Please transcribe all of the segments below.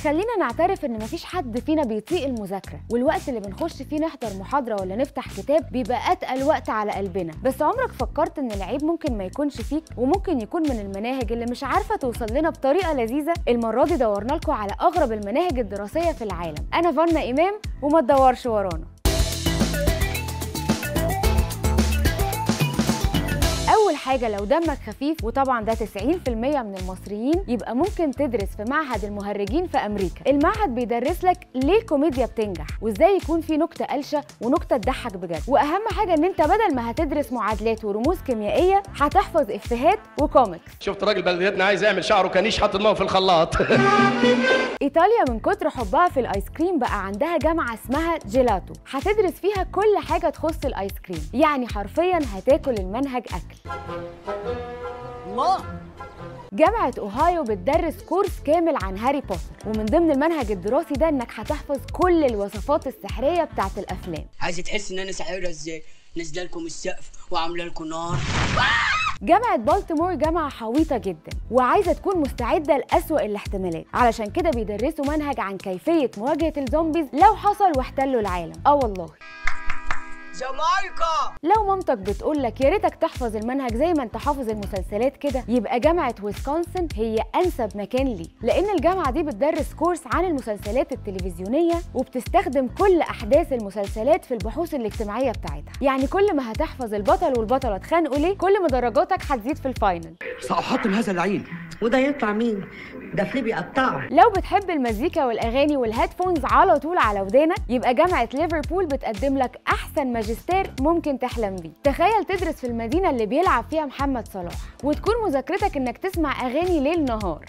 خلينا نعترف ان مفيش حد فينا بيطيق المذاكرة، والوقت اللي بنخش فيه نحضر محاضرة ولا نفتح كتاب بيبقى اتقل وقت على قلبنا. بس عمرك فكرت ان العيب ممكن ما يكونش فيك، وممكن يكون من المناهج اللي مش عارفه توصل لنا بطريقة لذيذة؟ المرة دي دورنا لكم على اغرب المناهج الدراسية في العالم. انا فانا امام، وما تدورش ورانا. أول حاجة، لو دمك خفيف، وطبعا ده 90% من المصريين، يبقى ممكن تدرس في معهد المهرجين في أمريكا. المعهد بيدرس لك ليه الكوميديا بتنجح، وإزاي يكون في نكتة قلشة ونكتة تضحك بجد. وأهم حاجة إن أنت بدل ما هتدرس معادلات ورموز كيميائية، هتحفظ إفيهات وكوميكس. شفت راجل بلديتنا عايز يعمل شعره كنيش حاطط دماغه في الخلاط. إيطاليا من كتر حبها في الآيس كريم بقى عندها جامعة اسمها جيلاتو، هتدرس فيها كل حاجة تخص الآيس كريم، يعني حرفيا هتاكل المنهج أكل. الله. جامعة أوهايو بتدرس كورس كامل عن هاري بوتر، ومن ضمن المنهج الدراسي ده إنك هتحفظ كل الوصفات السحرية بتاعت الأفلام. عايزة تحس إن أنا ساحرة إزاي؟ نازلة لكم السقف وعاملة لكم نار. جامعة بالتيمور جامعة حويطة جدا، وعايزة تكون مستعدة لأسوأ الاحتمالات، علشان كده بيدرسوا منهج عن كيفية مواجهة ال zombies لو حصل واحتلوا العالم. آه والله. جامايكا. لو مامتك بتقول لك يا ريتك تحفظ المنهج زي ما انت حافظ المسلسلات كده، يبقى جامعة ويسكونسن هي انسب مكان ليه، لان الجامعة دي بتدرس كورس عن المسلسلات التلفزيونية، وبتستخدم كل احداث المسلسلات في البحوث الاجتماعية بتاعتها. يعني كل ما هتحفظ البطل والبطلة اتخانقوا ليه، كل ما درجاتك هتزيد في ال final. سأحطم هذا اللعين. وده يطلع مين؟ ده فليب يقطعه. لو بتحب المزيكا والاغاني وال headphones على طول على ودانك، يبقى جامعة ليفربول بتقدم لك احسن ماجستير ممكن تحلم بيه. تخيل تدرس في المدينة اللي بيلعب فيها محمد صلاح، وتكون مذاكرتك انك تسمع اغاني ليل نهار.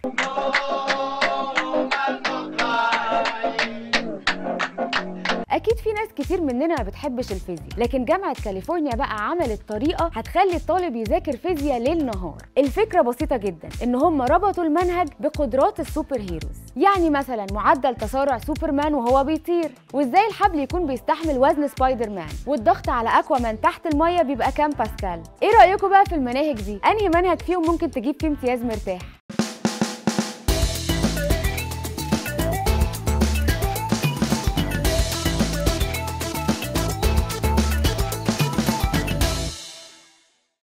اكيد في ناس كتير مننا ما بتحبش الفيزياء، لكن جامعة كاليفورنيا بقى عملت طريقة هتخلي الطالب يذاكر فيزياء ليل نهار. الفكرة بسيطة جدا، ان هم ربطوا المنهج بقدرات ال super heroes، يعني مثلا معدل تسارع سوبرمان وهو بيطير، وازاي الحبل يكون بيستحمل وزن سبايدر مان، والضغط على اكوامان تحت المية بيبقى كام باسكال. ايه رأيكم بقى في المناهج دي؟ انهي منهج فيهم ممكن تجيب فيه امتياز مرتاح؟